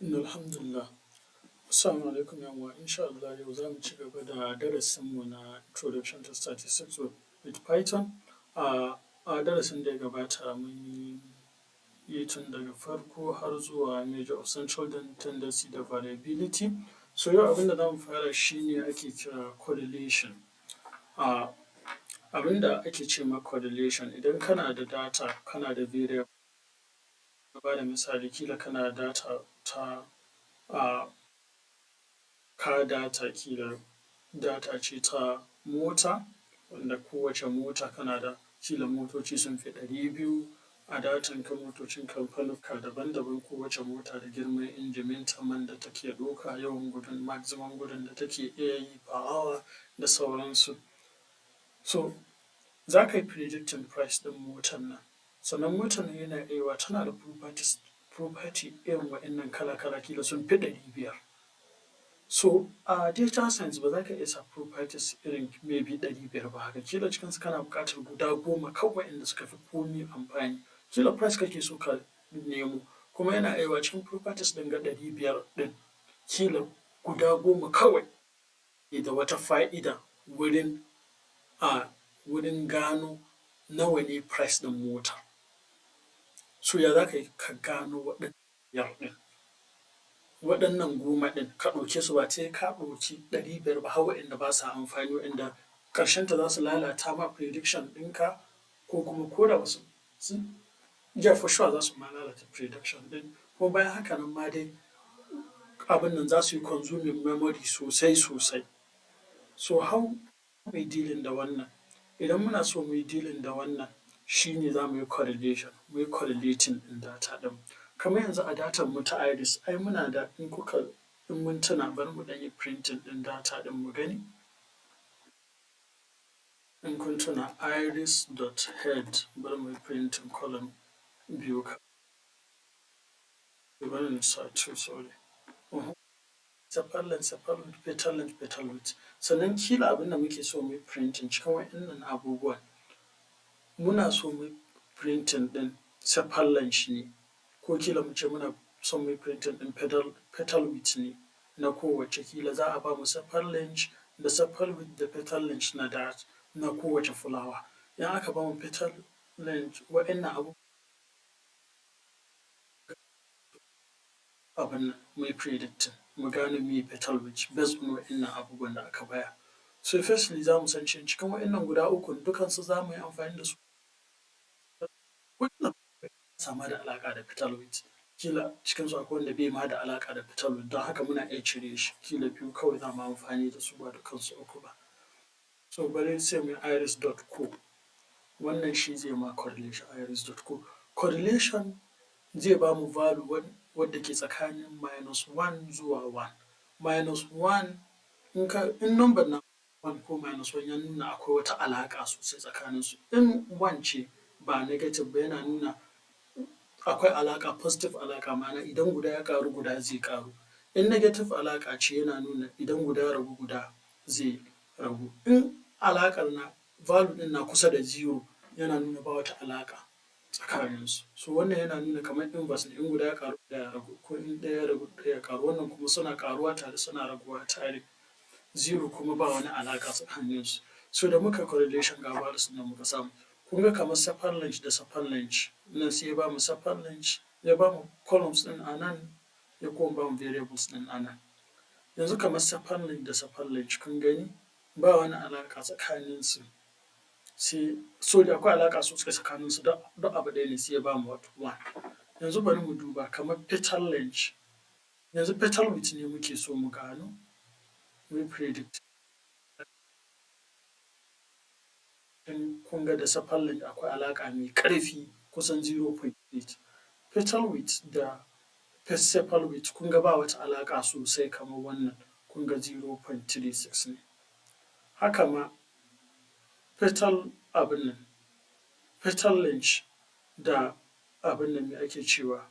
Alhamdulillah. Assalamu alaikum ‘yan uwa, insha Allah yau za mu cigaba da darasinmu na introduction to statistics with Python. A darasin da ya gabata, mun yi tun daga farko har zuwa measure of central tendency da variability. So yau abin da za mu fara shi ne ake kira correlation. Abin da ake ce ma correlation, idan kana da data, kana da variable, na ba da misali, kila kana da data ta car data, kila data ce ta mota, wanda kowace mota kana da kila motoci sun fi 200 a datanka, motocin kamfanuka daban-daban, kowace mota da girman injiminta, man da take ɗauka, yawan gudun, maximum gudun da take iya yi per hour da sauransu. So za ka yi predicting price ɗin motan nan, sannan motan nan yana iya yiwuwa tana da properties, property irin wa'innan kala-kala, kila sun fi 500. So a data science ba za ka iya sa properties irin maybe 500 ba haka, kila cikinsu kana buƙatar guda 10 kawai wa'inda suka fi komi amfani. Kila price kake so ka nemo, kuma yana iya yiwuwa cikin properties ɗin ga 500 ɗin, kila guda 10 kawai ke da wata fa'ida wurin gano nawa ne price ɗin mota. So ya za ka yi ka gano waɗannan biyar ɗin, waɗannan 10 ɗin, ka ɗauke su, ba sai ka ɗauki 500 ba, har wa'inda ba sa amfani, wa'inda ƙarshenta za su lalata ma prediction ɗinka, ko kuma ko da ba su, yeah, for sure za su ma lalata prediction ɗin, kuma bayan haka nan ma dai abin nan za su yi consuming memory sosai sosai. So how mu yi dealing da wannan? Idan muna so mu yi dealing da wannan, shi ne za mu yi correlation, mu yi correlating ɗin data ɗin. Kamar yanzu a datan mu ta iris, ai muna da, in mun tuna, bari mu ɗan yi printing ɗin data ɗin mu gani. In kun tuna, iris dot head, bari mu yi printing column biyu, bari in sa two, sorry. Sepal length, sepal width, petal length, petal width. Sannan kila abin da muke so mu yi printing cikin waɗannan abubuwan, muna so mu yi printing ɗin sepal length ne, ko kila mu ce muna son mu yi printing ɗin petal width ne na kowacce. Kila za a ba mu sepal length da sepal width da petal length na kowace fulawa. In aka ba mu petal length, waɗannan abubuwan, abin nan, mu yi predicting, mu gane meye petal width based on waɗannan abubuwan da aka bayar. So firstly, za mu san cewa cikin waɗannan guda ukun, dukansu za mu yi amfani da su, ba sa ma da alaƙa da petal width. Kila cikinsu akwai wanda bai ma da alaƙa da petal width, don haka muna iya cire shi. Kila biyu kawai za mu amfani da su, ba dukansu uku ba. So bari sai mu yi iris dot corr, wannan shi zai ma correlation. Iris dot corr, correlation zai ba mu value wadda ke tsakanin -1 zuwa 1. -1, in number na 1 ko -1, ya nuna akwai wata alaƙa sosai tsakaninsu. In 1 ce ba negative ba, yana nuna akwai alaƙa, positive alaƙa, ma'ana idan guda ya ƙaru, guda zai ƙaru. In negative alaƙa ce, yana nuna idan guda ya ragu, guda zai ragu. In alaƙar na value ɗin na kusa da zero, yana nuna ba wata alaƙa tsakaninsu. So wannan yana nuna kamar inverse ne: in guda ya ƙaru, guda ya ragu, ko in ɗaya ya ragu, ɗaya ya ƙaru. Wannan kuma suna ƙaruwa tare, suna raguwa tare. Zero kuma ba wani alaƙa tsakaninsu. So da muka correlation, ga values ɗin da muka samu. Kun ga kamar sepal length da sepal length nan, sai ya bamu sepal length, ya bamu columns ɗin a nan, ya kuma bamu variables ɗin a nan. Yanzu kamar sepal length da sepal length, kun gani ba wani alaƙa tsakaninsu, sai, sorry, akwai alaƙa sosai tsakaninsu, duk abu ɗaya ne, sai ya bamu one. Yanzu bari mu duba kamar petal length. Yanzu petal width ne muke so mu gano, mu yi predict. Kun ga da sepal length akwai alaƙa mai ƙarfi, kusan 0.8. Petal width da sepal width, kun ga ba wata alaƙa sosai kamar wannan, kun ga 0.36 ne. Haka ma petal, abin nan, petal length da abin nan, me ake cewa,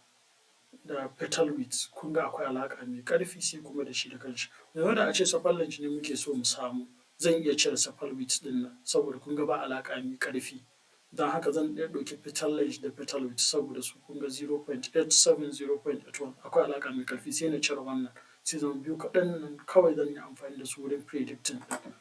da petal width, kun ga akwai alaƙa mai ƙarfi, sai kuma da shi da kanshi. Yanzu da a ce sepal length ne muke so mu samu, zan iya cire sepal width ɗin nan, saboda kun ga ba alaƙa mai ƙarfi. Don haka zan iya ɗauki petal length da petal width saboda su kun ga 0.87, 0.81 akwai alaƙa mai ƙarfi, sai na cire wannan, sai ya zama biyu kaɗan nan kawai zan yi amfani da su wurin predicting ɗin.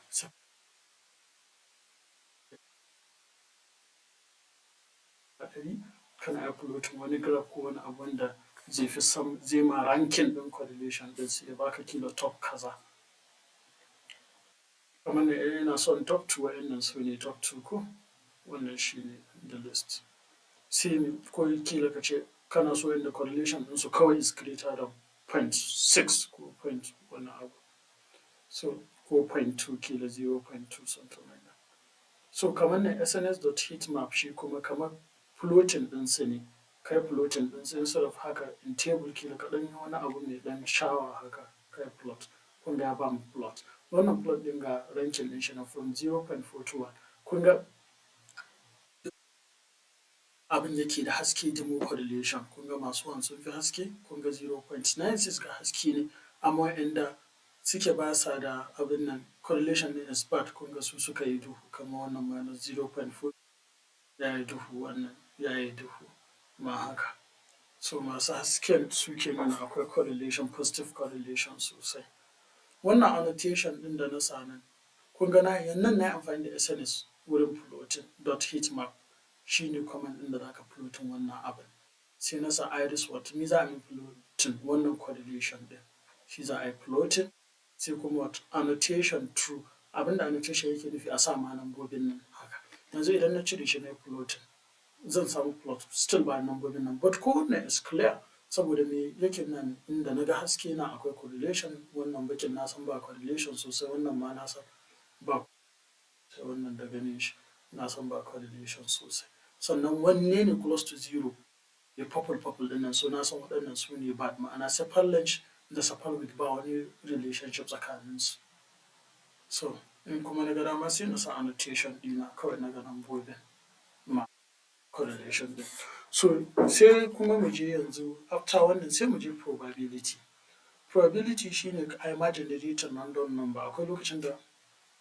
Kana iya plotting wani graph ko wani abu wanda zai fi zai ma ranking ɗin correlation ɗin, sai ya baka kila top kaza. Kamar nan ina son top two, wa'innan su ne top two ko, wannan shi ne the list. Sai ko kila ka ce kana so yanda correlation ɗinsu kawai is greater than 0.6 ko point wani abu. So ko 0.2, kila 0.2, something like that. So kamar nan sns.heatmap, shi kuma kamar plotting ɗinsu ne, kai plotting ɗinsu instead of haka in table, kila ka ɗan yi wani abu mai ɗan sha'awa haka kai plot. Kun ga ya bamu plot. Wannan plot ɗin, ga ranking ɗin shi nan from 0.421. Kun ga abin yake da haske, the more correlation. Kun ga masu 1 sun fi haske, kun ga 0.96 ga haske ne, amma wa'inda suke ba sa da abin nan, correlation ɗin is bad, kun ga su suka yi duhu, kamar wannan -0.4 ya yi duhu, wannan ya yi duhu ma haka. So masu hasken suke nuna akwai correlation, positive correlation sosai. Wannan annotation ɗin da na sa nan, kun ga nan na yi amfani da SNS wurin plotting dot heatmap, shi ne command ɗin da za ka plotting wannan abin. Sai na sa iris what, me za a yi plotting? Wannan correlation ɗin shi za a yi plotting. Sai kuma what? Annotation true. Abin da annotation yake nufi, a sa ma lambobin nan haka. Yanzu idan na cire shi na yi plotting, zan samu plot still ba lambobin nan, but kowanne is clear, saboda me yake nan? Inda na ga haske na akwai correlation, wannan baƙin na san ba correlation sosai, wannan ma na san ba, wannan da ganin shi na san ba correlation sosai. Sannan wanne ne close to zero? Mai purple purple ɗin nan. So na san waɗannan su ne bad, ma'ana sepal length da sepal width ba wani relationship tsakaninsu. So in kuma na ga dama, sai na sa annotation ɗina kawai na ga lambobin ma correlation ɗin. So sai kuma mu je yanzu, after wannan sai mu je probability. Probability shi ne a yi ma generating random number. Akwai lokacin da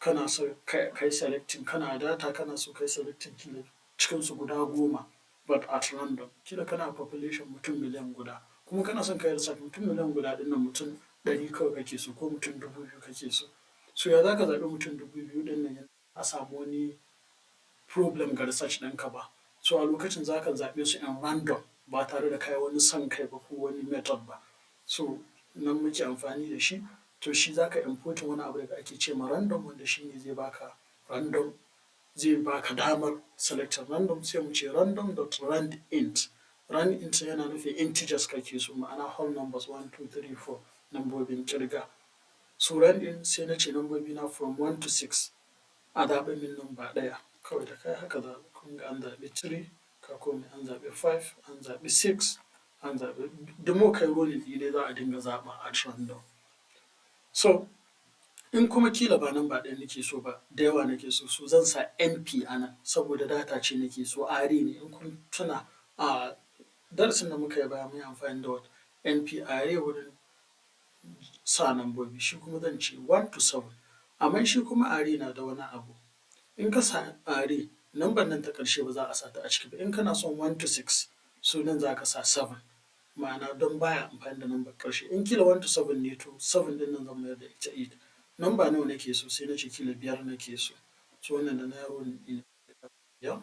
kana so ka yi selecting, kana da data, kana so ka yi selecting kila cikinsu guda 10, but at random. Kila kana population mutum miliyan 1, kuma kana son ka yi research, mutum miliyan 1 ɗin nan, mutum 100 kawai kake so ko mutum 2000 kake so. So ya za ka zaɓi mutum 2000 ɗin nan a samu wani problem ga research ɗinka ba? So a lokacin za ka zaɓe su in random ba tare da ka yi wani son kai ba ko wani method ba. So nan muke amfani da shi. To shi za ka importing wani abu da ake ce ma random, wanda shi ne zai baka random, zai baka damar selecting random. Sai mu ce random dot rand int. Rand int yana nufin integers kake so, ma'ana whole numbers, 1, 2, 3, 4, lambobin ƙirga. So rand int, sai na ce lambobi na from 1 to 6, a zaɓa min number ɗaya kawai. Da kai haka za kun ga an zaɓi 3, ka koma an zaɓi 5, an zaɓi 6, an zaɓi. The more kai rolling ɗi dai, za a dinga zaɓa at random. So in kuma kila ba number ɗaya nake so ba, da yawa nake so, so zan sa np a nan, saboda data ce nake so, array ne. In kun tuna a darasin da muka yi baya, mun yi amfani da what? Np array wurin sa nambobi. Shi kuma zan ce 1 to 7. Amma shi kuma array na da wani abu: in ka sa array, number nan ta ƙarshe ba za a sa ta a ciki ba. In kana son 1 to 6, so nan za ka sa 7, ma'ana don baya amfani da number ƙarshe. In kila 1 to 7 ne, to 7 ɗin nan zan mayar da ita 8. Number nawa nake so? Sai na ce kila biyar nake so. So wannan da na yi rolling ɗin biyar,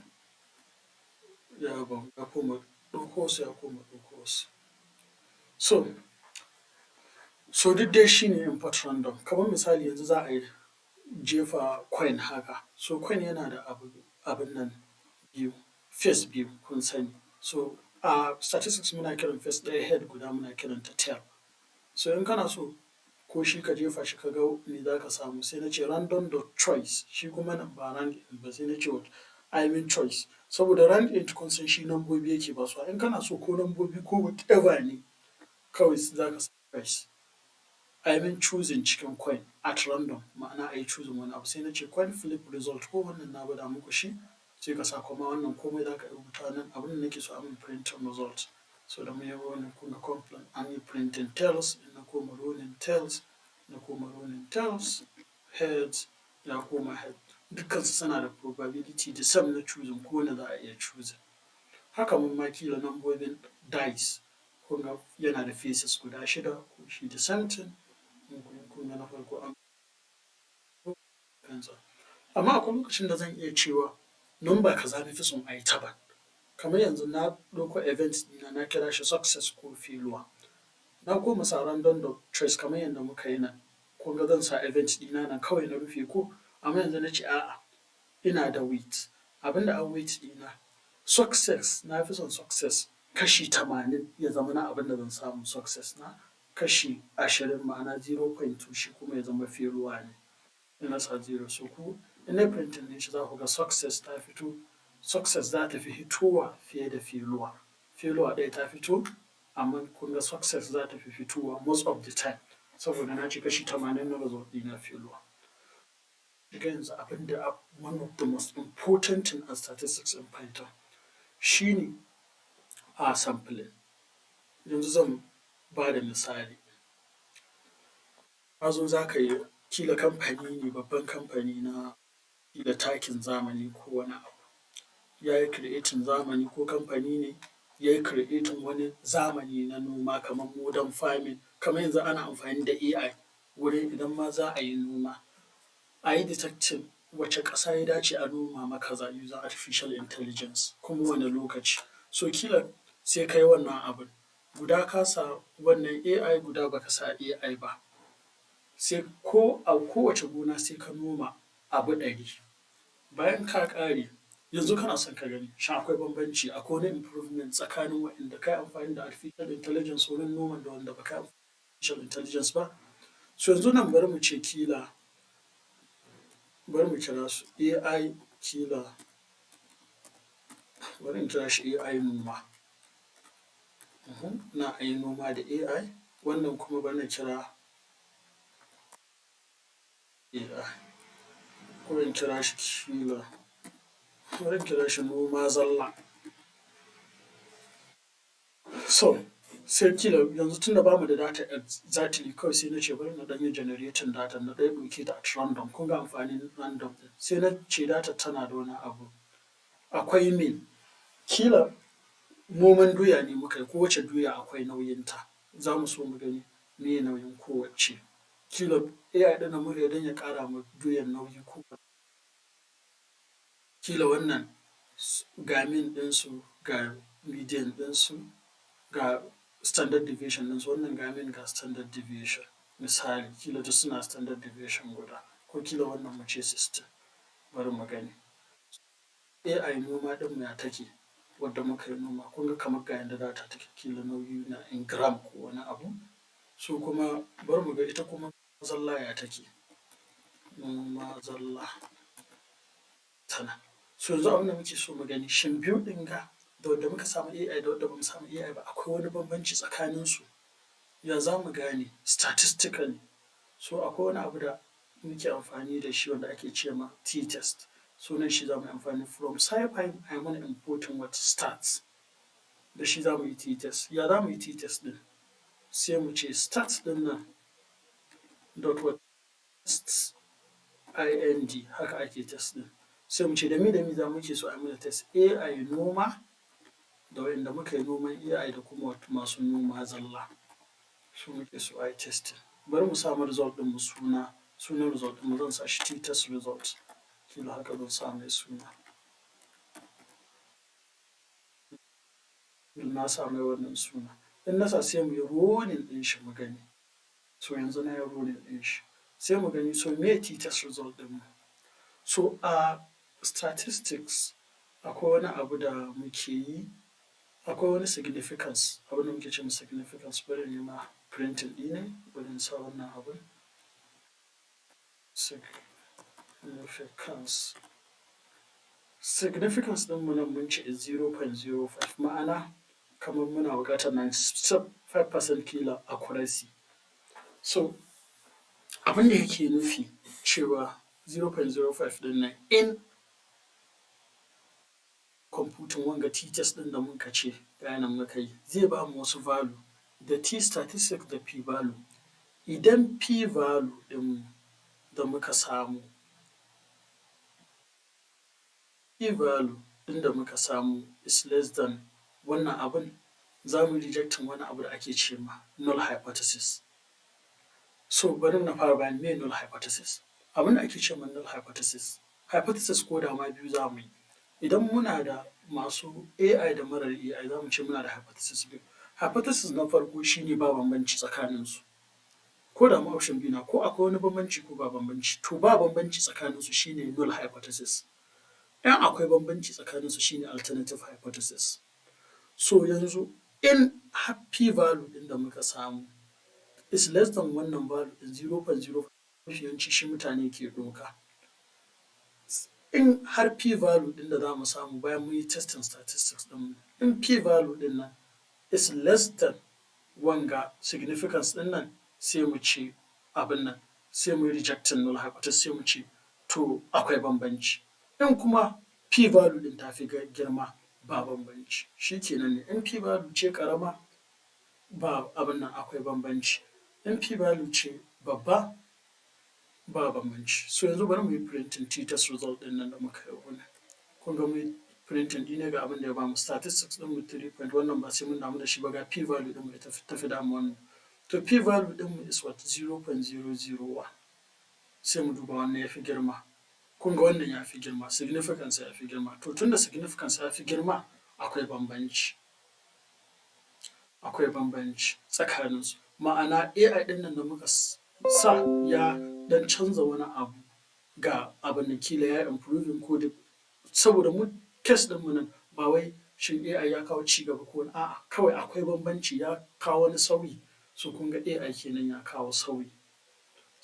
ya ban ya koma ɗauko wasu, ya koma ɗauko wasu. So duk dai shi ne import random. Kamar misali, yanzu za a yi jefa coin haka. So coin yana da abu abin nan biyu, face biyu, kun sani. So a statistics muna kiran face ɗaya head, guda muna kiranta tail. So in kana so ko shi ka jefa shi ka ga me za ka samu, sai na ce random dot choice. Shi kuma nan ba rand ba, sai na ce what? I mean choice, saboda rand int kun san shi nambobi yake basuwa. In kana so ko nambobi ko whatever ne, kawai za ka sa choice. I mean choosing cikin coin at random, ma'ana a yi choosing wani abu. Sai na ce coin flip result, ko wannan na gwada muku shi. Sai ka sa kuma wannan, komai za ka rubuta nan. Abin da nake so a min printing result. So da mun yi rolling, kun ga coin flip, an yi printing tails. In na koma rolling tails, na koma rolling tails, heads, Ya koma head. Dukkansu suna da probability the same na choosing, kowane za a iya choosing. Haka ma kila nambobin dice, kun ga yana da faces guda shida, shi the same thing. Kun ga na farko an, amma akwai lokacin da zan iya cewa number kaza na fi son a yi ta ban. Kamar yanzu na ɗauko event ɗina, na kira shi success ko failure. Na koma sa random dot choice kamar yadda muka yi nan. Kun ga zan sa event ɗina nan kawai na rufe ko, amma yanzu na ce a'a, ina da weight. Abin da a weight ɗina, success, na fi son success kashi 80 ya zama na abin da zan samu success na, kashi 20, ma'ana 0.2, shi kuma ya zama failure ne. In na sa zero, so ku in na printing ɗin shi, za ku ga success ta fito, success za ta fi fitowa fiye da failure. Failure ɗaya ta fito, amma kun ga success za ta fi fitowa most of the time, saboda na ce kashi 80 na result ɗina failure. Shiga yanzu abin da one of the most important thing a statistics in Python shi ne a sampling. Yanzu zan ba da misali. Ka zo za ka yi kila kamfani ne, babban kamfani na kila takin zamani ko wani abu. Ya yi creating zamani, ko kamfani ne ya yi creating wani zamani na noma kamar modern farming, kamar yanzu ana amfani da AI wurin idan ma za a yi noma, a yi detecting wace ƙasa ya dace a noma ma kaza using artificial intelligence, kuma wane lokaci. So kila sai ka yi wannan abun, guda ka sa wannan AI, guda baka sa AI ba. Sai ko a kowace gona sai ka noma abu 100. Bayan ka ƙare, yanzu kana son ka gani shin akwai bambanci, akwai wani improvement tsakanin waɗanda ka yi amfani da artificial intelligence wurin noman da wanda baka yi amfani da artificial intelligence ba. So yanzu nan bari mu ce kila, bari mu kira su AI, kila bari in kira shi AI noma. Nan an yi noma da AI, wannan kuma bari na kira AI, ko in kira shi kila, bari in kira shi noma zalla. So sai kila yanzu tunda bamu da data exactly, kawai sai na ce bari na ɗan yi generating data, na ɗan ɗauke ta at random. Kun ga amfanin random ɗin. Sai na ce data tana da wani abu, akwai mean. Kila noman doya ne muka yi, kowace doya akwai nauyinta, za mu so mu gani meye nauyin kowacce. Kila AI ɗin nan muka yi don ya ƙara ma doyan nauyi, ko kila wannan ga mean ɗinsu, ga median ɗinsu, ga standard deviation ɗinsu, wannan ga mean, ga standard deviation. Misali, kila duk suna standard deviation guda, ko kila wannan mu ce 16, bari mu gani. AI noma ɗinmu ya take, wadda muka yi noma, kun ga kamar ga yanda data take, kila nauyi na in gram ko wani abu. Su kuma bari mu ga ita kuma zalla ya take, noma zalla tana. So yanzu abin da muke so mu gani, shin biyu ɗin ga, da wadda muka samu AI da wadda bamu samu AI ba, akwai wani bambanci tsakaninsu? Ya za mu gane statistically? So akwai wani abu da muke amfani da shi wanda ake ce ma t-test. Sunan shi za mu yi amfani, from scipy a yi mana importing what? Stats. Da shi za mu yi t-test. Ya za mu yi t-test ɗin? Sai mu ce stats ɗin nan dot what? Ind, haka ake test ɗin. Sai mu ce da mi za muke so a yi mana test? AI noma, da wa'inda muka yi noman AI da kuma masu noma zalla, su muke so a yi testing. Bari mu sa ma result ɗinmu suna, sunan result ɗinmu zan sa shi t-test result, kila haka zan sa mai suna. Na sa mai wannan suna. In na sa, sai mu yi running ɗin shi mu gani. So yanzu na yi running ɗin shi. Sai mu gani, so meye t-test result ɗinmu? So a statistics akwai wani abu da muke yi, akwai wani significance, abin da muke ce ma significance. Bari in yi ma printing ɗi ne, bari in sa wannan abun. Significance. Significance ɗinmu nan mun ce is 0.05, ma'ana kamar muna buƙatar 95% kila accuracy. So abin da yake nufi cewa 0.05 ɗin nan, in computing wanga t-test ɗin da muka ce ga nan muka yi, zai ba mu wasu value da t-statistic da p value. Idan p value ɗinmu da muka samu P value ɗin da muka samu is less than wannan abun, za mu yi rejecting wani abu da ake ce ma null hypothesis. So bari na fara bayani meye null hypothesis. Abin da ake ce ma null hypothesis, hypothesis ko da ma biyu za mu yi. Idan muna da masu AI da marar AI, za mu ce muna da hypothesis biyu. Hypothesis na farko shi ne ba bambanci tsakaninsu. Ko da ma option biyu na, ko akwai wani bambanci ko ba bambanci, to ba bambanci tsakaninsu shi ne null hypothesis. In akwai bambanci tsakaninsu, shi ne alternative hypothesis. So yanzu in har P value ɗin da muka samu is less than wannan value ɗin 0.05, mafi yawanci shi mutane ke ɗauka. In har P value ɗin da za mu samu bayan mun yi testing statistics ɗinmu, in P value ɗin nan is less than wanga significance ɗin nan, sai mu ce abin nan, sai mu yi rejecting null hypothesis, sai mu ce to akwai bambanci. In kuma P value ɗin ta fi girma, ba bambanci. Shi kenan ne. In P value ce ƙarama, ba abin nan, akwai bambanci. In P value ce babba, ba bambanci. So yanzu bari mu yi printing t-test result ɗin nan da muka yi wannan. Kun ga mun yi printing ɗi ne, ga abin da ya bamu, statistics ɗinmu 3 point wannan, ba sai mun damu da shi ba. Ga P value ɗinmu, ita ta fi damuwar mu. To P value ɗinmu is what? 0.001. Sai mu duba wanne ya fi girma. Kun ga wannan ya fi girma, significance ya fi girma. To tunda significance ya fi girma, akwai bambanci. Akwai bambanci tsakaninsu. Ma'ana AI ɗin nan da muka sa ya ɗan canza wani abu ga abin da kila ya yi improving ko da saboda mu case ɗinmu nan ba wai shin AI ya kawo cigaba ko a'a, kawai akwai bambanci, ya kawo wani sauyi. So kun ga AI kenan ya kawo sauyi.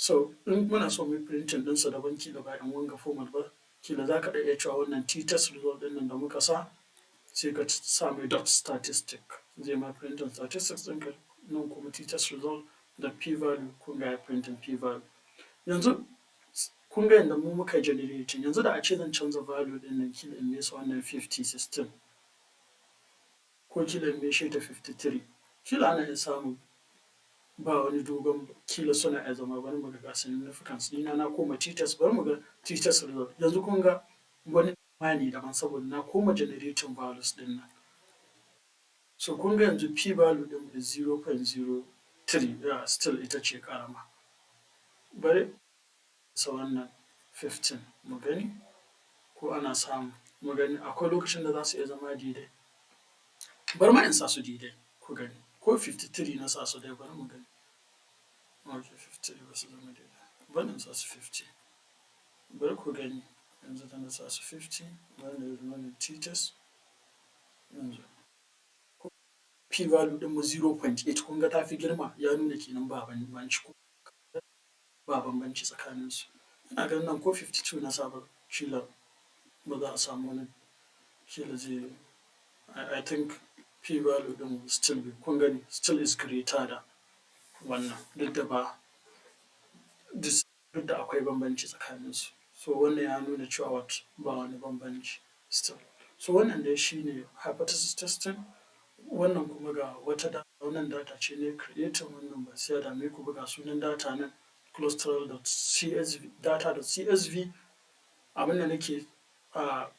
So in muna so mu yi printing ɗinsa daban, kila ba in wanga format ba, kila za ka iya cewa wannan t-test result ɗin nan da muka sa, sai ka sa mai dot statistic, zai ma printing statistics ɗinka. Nan kuma t-test result da p value, kun ga ya printing p value. Yanzu kun ga yanda mu muka yi generating. Yanzu da a ce zan canza value ɗin nan, kila in maisa wannan 50 16, ko kila in maishe ta 53, kila ana iya samun ba wani dogon, kila suna iya zama. Bari mu ga, ga significance ɗina, na koma t-test, bari mu ga t-test result. Yanzu kun ga wani ne daban saboda na koma generating values ɗin nan. So kun ga yanzu p value ɗin is 0.03, still ita ce ƙarama. Bari sa wannan 15 mu gani ko ana samu, mu gani akwai lokacin da za su iya zama daidai. Bari ma in sa su daidai ku gani, ko 53 na sa su dai, bari mu gani. Ok, 53 ba su zama daidai. Bari in sa su 50, bari ku gani. Yanzu da na sa su 50, bari na yi running t-test yanzu. P value ɗinmu 0.8, kun ga ta fi girma, ya nuna kenan ba bambanci, ba bambanci tsakaninsu. Ina ganin nan ko 52 na sa ba, kila ba za a samu wani, kila zai, I think p value ɗin will still be, kun gani, still is greater than wannan, duk da ba duk da akwai bambanci tsakaninsu. So wannan ya nuna cewa what? Ba wani bambanci still. So wannan dai shi ne hypothesis testing. Wannan kuma ga wata wannan data ce na creating, wannan ba sai ya dame ku ba. Ga sunan data nan, cholesterol.csv, data.csv. Abin da nake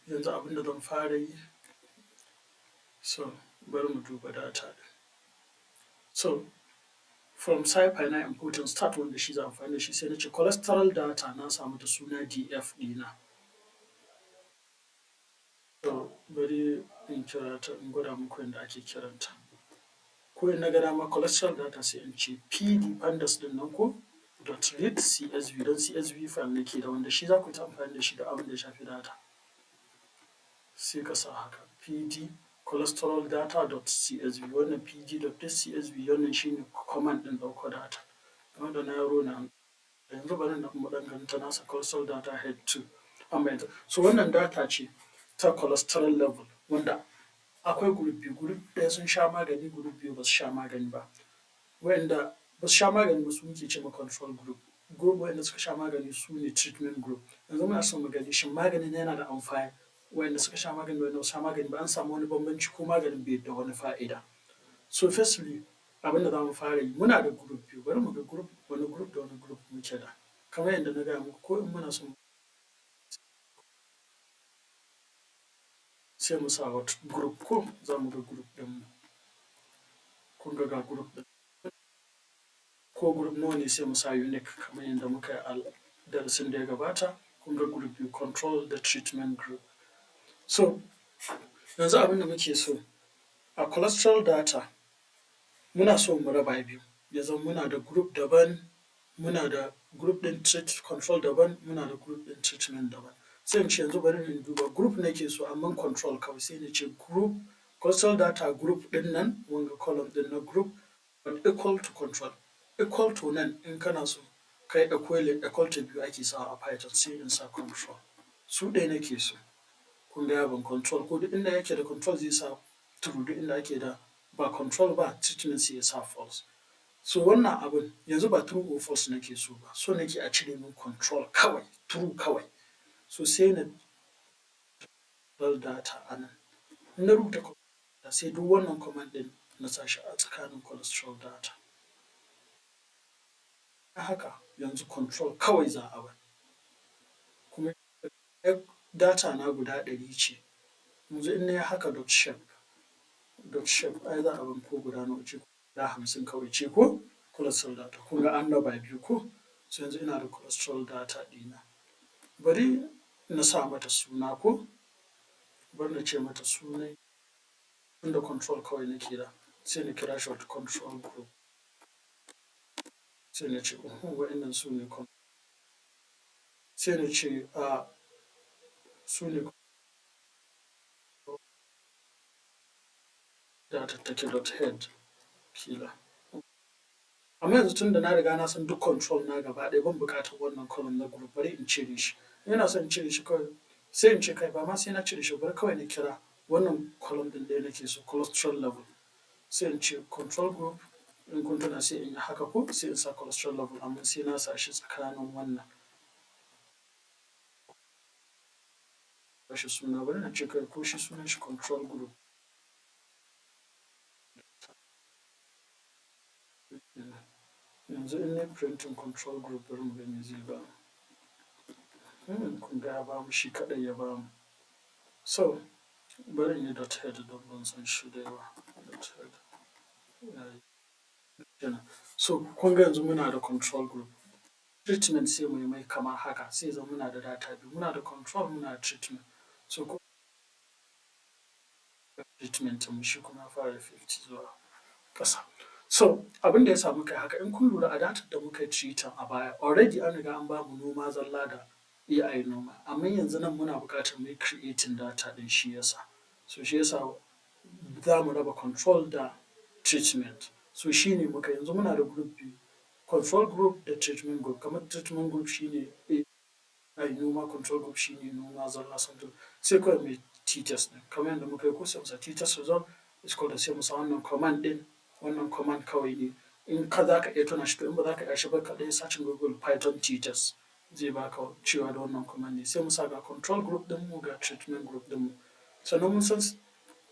yanzu, abin da zan fara yi, so bari mu duba data ɗin. So from SciPy na importing stat, wanda shi zan amfani da shi. Sai na ce cholesterol data, na sa mata suna df ɗina. To bari in kira ta in gwada muku yadda ake kiranta. Ko in na ga dama cholesterol data, sai in ce pd pandas ɗin nan ko dot read csv, don CSV file nake da wanda shi za ku yi ta amfani da shi da abin da ya shafi data. Sai ka sa haka, pd cholesterol data dot csv. Wannan pd dot csv, wannan shine command ɗin ɗauko data. Wanda na yaro na yanzu, bari na mu ɗan ganta nasa cholesterol data head 2 an bayyana. So wannan data ce ta cholesterol level, wanda akwai group biyu: group ɗaya sun sha magani, group biyu ba su sha magani ba. Wa'inda ba su sha magani ba su muke ce ma control group, group wa'inda suka sha magani su ne treatment group. Yanzu muna son mu gani shin maganin yana da amfani, wa'inda suka sha magani da wa'inda ba su sha magani ba, an samu wani bambanci ko maganin bai da wani fa'ida. So firstly, abin da za mu fara yi, muna da group biyu, bari mu ga group, wani group da wani group muke da. Kamar yadda na gaya muku, ko in muna son Sai mu sa what? Group ko? Za mu ga group ɗinmu. Kun ga, ga group ɗin. Ko group nawa ne, sai mu sa unique kamar yadda muka yi a darasin da ya gabata. Kun ga group biyu, control da treatment group. So yanzu abin da muke so a cholesterol data, muna so mu raba biyu, ya zama muna da group daban, muna da group ɗin control daban, muna da group ɗin treatment daban. Sai in ce yanzu bari in duba group nake so, amma control kawai. Sai na ce group cholesterol data group ɗin nan, wanga column ɗin na group equal to control. Equal to nan, in kana so kai equal to biyu ake sawa a Python. Sai in sa control, su ɗaya nake so. Kun ga ya ban control ko. Duk inda yake da control zai sa true, duk inda ake da ba control ba, treatment, sai ya sa false. So wannan abun yanzu ba true or false nake so ba, so nake a cire min control kawai, true kawai. So sai na data a nan, in na rubuta, sai duk wannan command ɗin na sa shi a tsakanin cholesterol data haka. Yanzu control kawai za a ban, kuma data na guda 100 ce. Yanzu in na yi haka dot shape, dot shape, ai za a ban ko guda nawa ce? Guda 50 kawai ce ko? Cholesterol data, kun ga an raba biyu ko? So yanzu ina da cholesterol data ɗina. Bari na sa mata suna ko? Bari na ce mata sunan, tunda control kawai nake da, sai na kira shi control group. Sai na ce wa'innan su ne, sai na ce a su ne data take dot head kila. Amma yanzu tunda na riga na san duk control na gaba ɗaya, ban buƙatar wannan column na group, bari in cire shi. Ina son in cire shi kawai, sai in ce kai, ba ma sai na cire shi ba, bari kawai na kira wannan column ɗin ɗaya nake so, cholesterol level. Sai in ce control group, in kun tuna, sai in yi haka ko? Sai in sa cholesterol level, amma sai na sa shi tsakanin wannan. Ba shi suna, bari na ce kai ko shi sunan shi control group. Yanzu in nayi printing control group, bari mu ga me zai bamu. Kun ga ya bamu, shi kaɗai ya bamu. So bari in yi dot head don ban san shi da yawa. Dot head yayi kenan. So kun ga yanzu muna da control group. Treatment sai mu yi mai kamar haka, sai ya zama muna da data biyu, muna da control, muna da treatment. So ko treatment ɗinmu shi kuma ya fara 50 zuwa ƙasa. So abin da ya sa muka yi haka, in kun lura a datar da muka yi treating a baya, already an riga an bamu noma zalla da AI noma, amma yanzu nan muna buƙatar mu yi creating data ɗin, shi ya sa. So shi ya sa za mu raba control da treatment. So shi ne muka yanzu muna da group biyu, control group da treatment group. Kamar treatment group shi ne AI noma, control group shi ne noma zalla something. Sai kawai mu yi t-test ɗin kamar yadda muka yi ko? Sai mu sa t-test result is equal to, sai mu sa wannan command ɗin. Wannan command kawai ne, in ka za ka iya tuna shi to, in ba za ka iya shi ba, ka ɗan searching Google "Python t-test", zai baka cewa da wannan command ne. Sai mu sa ga control group ɗinmu, ga treatment group ɗinmu. Sannan mun san,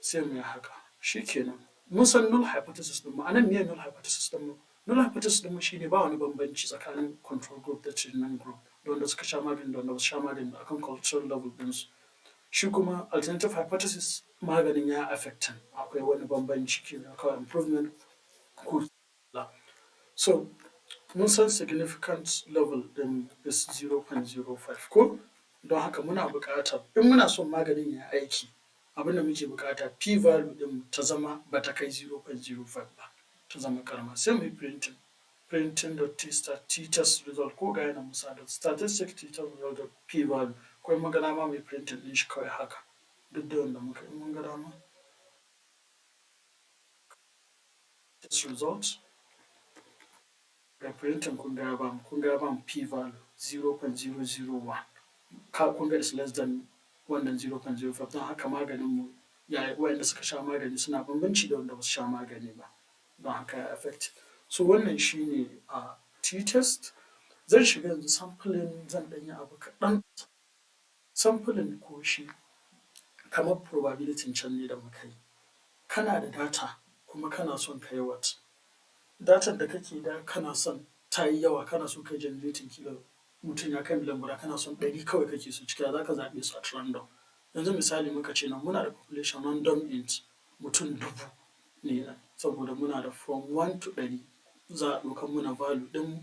sai mu yi haka, shi kenan. Mun san null hypothesis ɗinmu. A nan meye null hypothesis ɗinmu? Null hypothesis ɗinmu shi ne ba wani bambanci tsakanin control group da treatment group, da wanda suka sha magani da wanda ba su sha magani ba, akan cholesterol level ɗinsu. Shi kuma alternative hypothesis, maganin ya affecting, akwai wani bambanci kenan, kawai improvement ko. So mun san significant level ɗin is 0.05 ko? Don haka muna buƙatar, in muna son maganin ya yi aiki, abin da muke buƙata p value ɗin ta zama ba ta kai 0.05 ba, ta zama ƙarama. Sai mu yi printing, printing dot t-test result ko? Ga nan mu sa dot statistic t-test result dot p value, ko in mun ga dama mu yi printing ɗin shi kawai haka. Duk da wanda muka yi, in mun ga dama. Test result ga printing, kun ga ya bamu p value 0.001. Ka kun ga is less than wannan 0.05. Don haka maganin mu ya, waɗanda suka sha magani suna bambanci da wanda ba su sha magani ba, don haka ya affect. So wannan shi ne a t-test. Zan shiga yanzu sampling, zan ɗan yi abu kaɗan. Sampling ko shi kamar probability can ne da muka yi. Kana da data kuma kana son ka yi what? Datan da kake da, kana son ta yi yawa, kana so ka yi generating kila mutum ya kai miliyan guda, kana son 100 kawai kake so ciki, za ka zaɓe su at random. Yanzu misali, muka ce nan muna da population random int mutum 1000 ne, saboda muna da from 1 to 100, za a ɗaukan mana value ɗin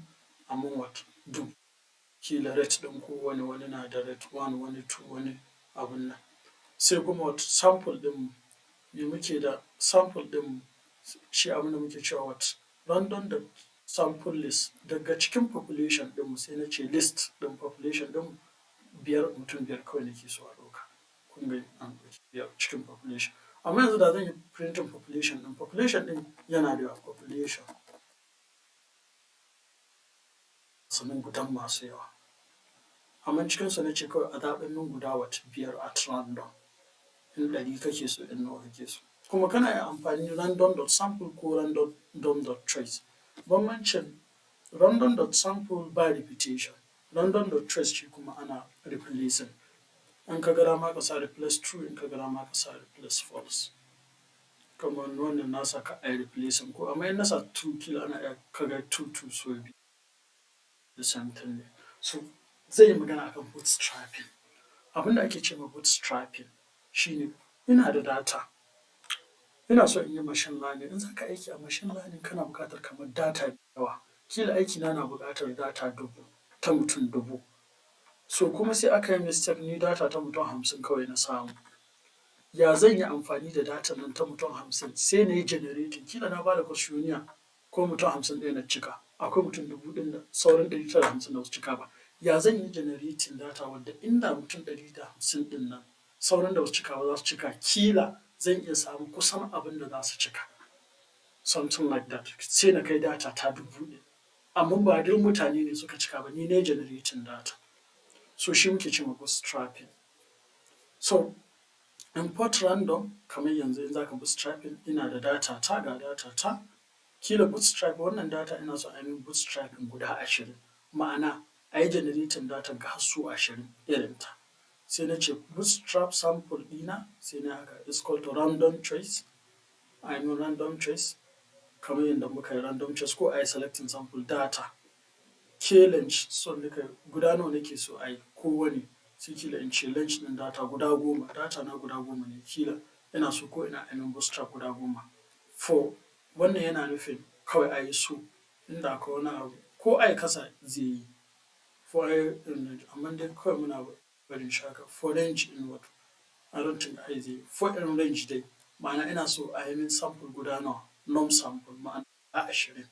among what? 1000. Kila rate ɗin kowane wani na da rate 1, wani 2, wani abun nan. Sai kuma what? Sample ɗinmu. Me muke da sample ɗinmu? Shi abin da muke cewa what? Random dot sample list daga cikin population ɗinmu. Sai na ce list ɗin population ɗinmu biyar, mutum biyar kawai nake so a ɗauka. Kun gani, an ɗauki biyar cikin population. Amma yanzu da zan yi printing population ɗin, population ɗin yana da yawa, population sannan gudan masu yawa. Amma cikinsu na ce kawai a zaɓar min guda what? Biyar at random. In 100 kake so, in nawa kake so. Kuma kana iya amfani random dot sample ko random dot choice. Bambancin random dot sample, ba repetition, random dot choice shi kuma ana replacing. In ka ga dama ka sa replace true, in ka ga dama ka sa replace false. Kamar wannan na sa kar a yi replacing ko, amma in na sa true, kila ana iya ka ga two two sau biyu. The same thing ne. So zai yi magana akan bootstrapping. Abin da ake ce ma bootstrapping shi ne ina da data, ina so in yi machine learning. In za ka aiki a machine learning, kana buƙatar kamar data da yawa. Kila aikina na buƙatar data 1000 ta mutum 1000. So kuma sai aka yi mistake, ni data ta mutum 50 kawai na samu. Ya zan yi amfani da datan nan ta mutum 50 sai na yi generating? Kila na ba da questionnaire ko mutum 50 ɗaya na cika, akwai mutum 1000 ɗin da sauran 950 da ba su cika ba. Ya zan yi generating data wadda inda mutum 150 ɗin nan sauran da ba su cika ba za su cika, kila zan iya samun kusan abin da za su cika? Something like that. Sai na kai data ta 1000 ɗin. Amma ba duk mutane ne suka cika ba, ni na yi generating data. So shi muke ce ma bootstrapping. So import random, kamar yanzu in za ka bootstrapping, ina da data ta, ga data ta. Kila bootstrap wannan data, ina so a yi min bootstrapping guda 20, ma'ana a yi generating datan ga har sau 20 irinta. Sai na ce bootstrap sample ɗina, sai na haka is equal to random choice, a yi min random choice kamar yadda muka yi random choice ko a yi selecting sample data. K length, so nika guda nawa nake so a yi kowane, sai kila in ce length ɗin data guda 10, data na guda 10 ne, kila ina so ko ina a yi min bootstrap guda 10. For wannan yana nufin kawai a yi so inda akwai wani abu ko ai kasa zai yi for, amma dai kawai muna barin shi haka. For range in what? I don't think i zai yi. For in range dai, ma'ana ina so a yi min sample guda nawa, num sample, ma'ana 20.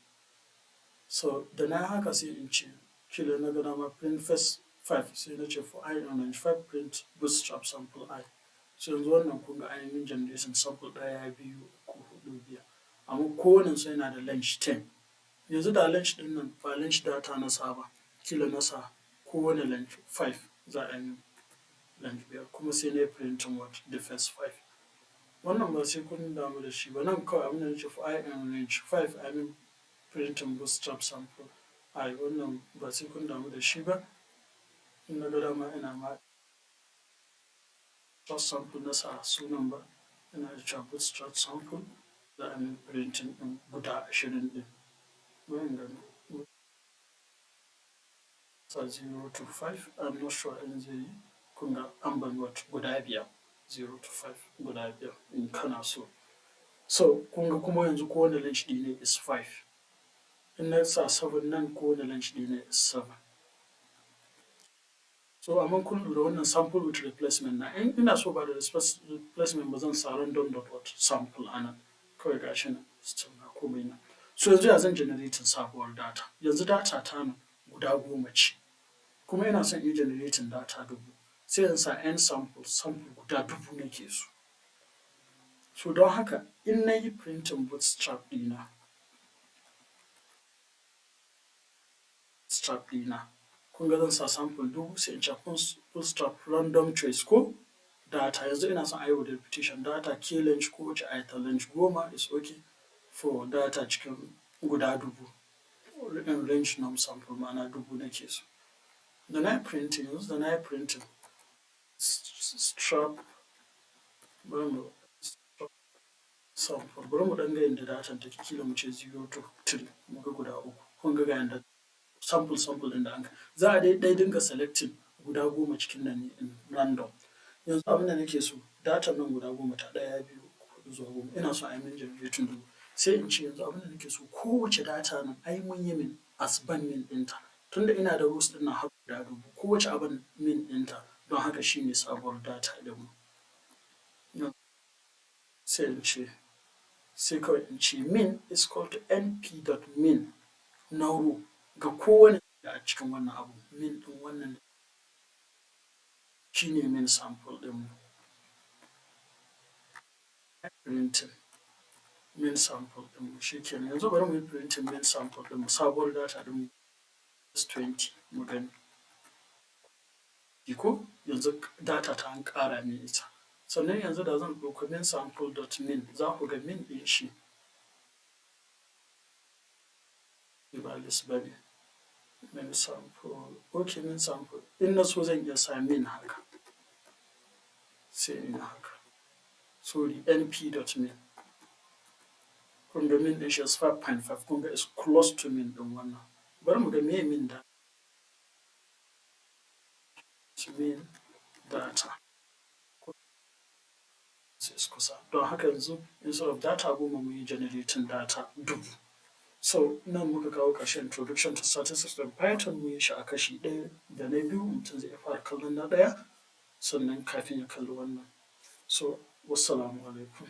So da na yi haka, sai in ce kila na ga dama print first five, sai na ce for i in range five, print bootstrap sample i. So yanzu wannan kun ga an yi min generation sample ɗaya, biyu, uku, huɗu, biyar, amma kowannen su yana da length 10. Yanzu da length ɗin nan ba length data na sa ba, kila na sa kowane length five, za a yi min length biyar, kuma sai na yi printing what? The first five. Wannan ba sai kun damu da shi ba. Nan kawai abin da na ce for i in range five, a yi min printing bootstrap sample i. Wannan ba sai kun damu da shi ba. In na ga dama ina ma sample na sa sunan ba, ina iya cewa bootstrap sample, za a min printing ɗin guda 20 ɗin. Bari in gani. Sa zero to five, I'm not sure in zai yi. Kun ga an ban what? Guda biyar, zero to five, guda biyar in kana so. So kun ga kuma yanzu kowane length ɗi ne is five. In na sa seven nan, kowane length ɗi ne is seven. So amma kun lura wannan sample with replacement na, in ina so ba da replacement ba, zan sa random dot what? Sample a nan. Kawai ga shi nan, still ga komai nan. So yanzu ya zan generating sabuwar data? Yanzu data ta nan guda 10 ce, kuma ina son in yi generating data 1000, sai in sa n sample, sample guda 1000 nake so. So don haka in na yi printing bootstrap ɗina, kun ga zan sa sample 1000, sai in ce bootstrap random choice ko data. Yanzu ina son a yi with repetition data, k length, kowace a yi ta length 10 is okay, for data cikin guda 1000 in range num sample, ma'ana 1000 nake so. Da na yi printing yanzu, da na yi printing strap, bari mu sample, bari mu ɗan ga yadda datan take, kila mu ce zero to three, mu ga guda uku. Kun ga ga yanda sample sample ɗin da anka za a dai ɗai dinga selecting guda 10 cikin nan ne in random. Yanzu abin da nake so, datan nan guda 10 ta ɗaya, biyu, uku, huɗu zuwa 10, ina so a yi min generating 1000. Sai in ce yanzu abin da nake so, kowace data nan ai mun yi mean as ban mean ɗinta, tunda ina da rows ɗin nan har guda 1000, kowace a ban mean ɗinta, don haka shi ne sabuwar data ɗinmu. Sai in ce, sai kawai in ce mean is equal to np dot mean na row ga kowane a cikin wannan abu, mean ɗin wannan shi ne mean sample ɗinmu. Printing mean sample ɗinmu, shi kenan. Yanzu bari mu yi printing mean sample ɗinmu, sabuwar data ɗinmu is 20, mu gani. Ko yanzu data ta an ƙara min ita. Sannan yanzu da zan ɗauko mean sample dot mean, za ku ga mean ɗin shi ba list ba ne. Mean sample, okay, mean sample, in na so zan iya sa mean haka, sai in yi haka. Sorry, np dot mean. Kun ga mean ɗin shi is 5.5, kun ga is close to mean ɗin wannan. Bari mu ga meye mean da mean data is kusa. Don haka yanzu instead of data 10, mun yi generating data 1000. So nan muka kawo ƙarshen introduction to statistics in Python. Mun yi shi a kashi ɗaya da na biyu. Mutum zai iya fara kallon na ɗaya sannan kafin ya kalli wannan. So wassalamu alaikum.